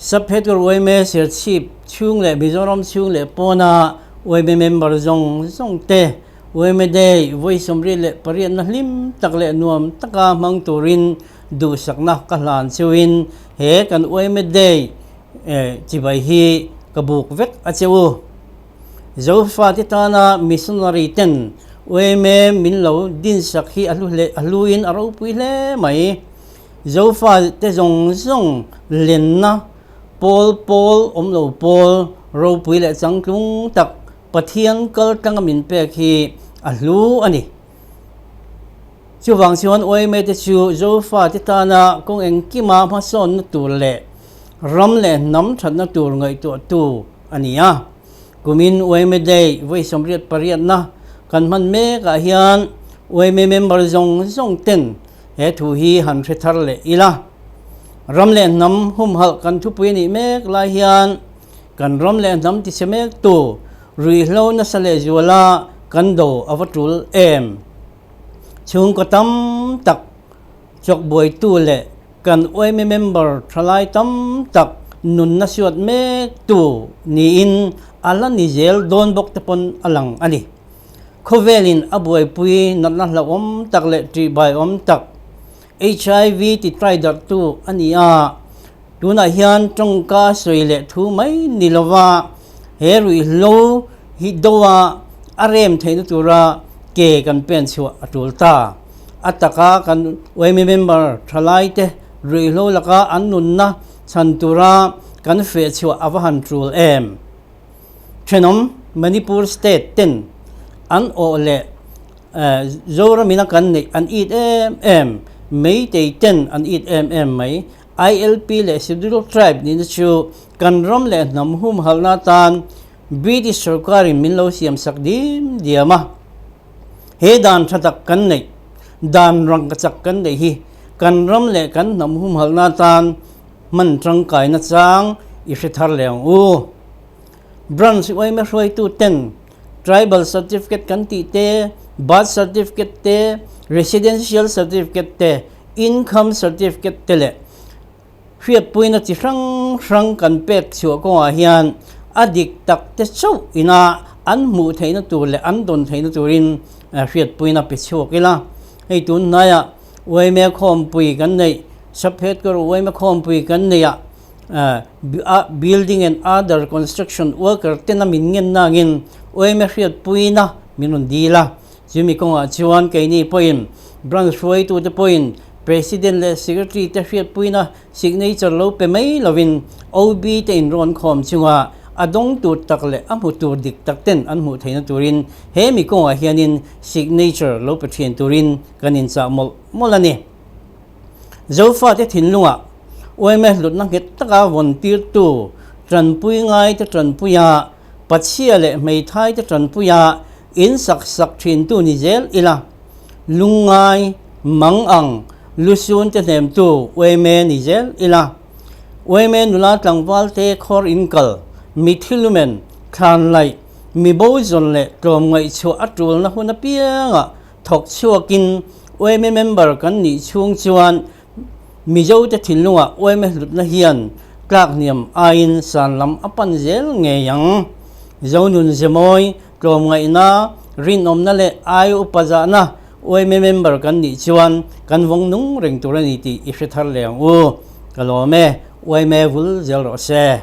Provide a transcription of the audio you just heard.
Sub-Headquarter yma Serchhip chhung leh Mizoram chhung leh pawna yma member zawng zawng te yma Day vawi 28na hlim tak leh nuam taka hmang turin duhsakna ka hlan cheuhin he kan yma Day chibai hi ka buk vek a che u. Zofate tana missionary ten yma min lo dinsak hi a hlu hle a hluin a ropui hle mai. Zofate zawng zawng lenna pawl pawl awm lo pawl ropui leh changtlung tak Pathian kal tlanga min pek hi a hlu a ni. Chuvang chuan yma te chu Zofate tana kawng engkima hmasawnna tur leh ram leh hnam thatna tur ngaihtuahtu a ni a. Kumin yma Day vawi 88na kan hman mekah hian yma member zawng zawng ten he thu hi han hre thar leh ila. Ram leh hnam humhalh kan thupui a nih mek lai hian kan ram leh hnam tichhe mektu ruihhlo nasa leh zuala kan do a va tul em. Chhungkaw tam tak chawkbuaitu leh kan yma member thalai tam tak nunna suat mektu niin a la ni zel dawn bawk te pawn a lang a ni. Khawvelin a buaipui natna hlauhawm tak leh ṭihbaiawm tak HIV ti try darhtu a ni a, tunah hian tawngka sawi leh thu mai ni lova he ruihhlo hi doa a rem theihna tura ke kan pen chhuah a tul ta. A taka kan yma member thalaite ruihhlo laka an nunna chhan tura kan feh chhuah a va han tul em? Thenawm Manipur state ten an awh leh Zoramina kan neih an it em em, Meitei ten an it em em mai. ILP leh Scheduled Tribe nihna chu kan ram leh hnam humhalhna atan British sorkarin min lo siamsak dim diam a. He dan tha tak kan neih, dan rangkachak kan neih hi kan ram leh kan hnam humhalhna atan hman tangkaina chang i hre thar leh ang u. Branch yma hruaitu ten Tribal Certificate kan tih te, Birth Certificate te, Residential Certificate te, Income Certificate te leh hriatpuina chi hrang hrang kan pek chhuah kawngah hian a dik tak te chauh ina an hmuh theihna tur leh an dawn theihna turin hriatpuina pe chhuak ila. Hei tun hnaiah yma khawmpui kan neih, Sub-Headquarter yma khawmpui kan neih ah Building and Other Construction Worker tena min ngen nangin yma hriatpuina min rawn dil a. Chumi kawngah chuan keini pawhin Branch hruaitute pawhin President leh Secretary te hriatpuina signature lo pe mai lovin OB te inrawn khawm chunga a dawng tur tak leh a hmu tur dik tak ten an hmuh theihna turin he mi kawngah hianin signature lo pe thian turin kan inchah mawlh mawlh a ni. Zofate thinlungah yma hlutna nghet taka vawn tirtu tanpui ngaite tanpuia, pachhia leh hmeithaite tanpuia in sak sak thintu ni zel ila, lungngai, mang ang, lusunte hnemtu yma ni zel ila. Yma nula tlangvalte khawr inkal, mithilumen, thlanlaih, mibo zawn leh tlawmngaihchhuah a tulna hun apiangah Thawk chhuakin yma member kan nih chhung chuan Mizote thinlungah yma hlutna hian tlak hniam aiin san lam a pan zel ngei ang. Zonun Zemawi, tlawmngaihna, rinawmna leh ai upa zahna yma member kan nih chuan kan vawng nung reng tur a ni tih i hre thar leh ang u. Ka lawm e, yma vul zel rawh se.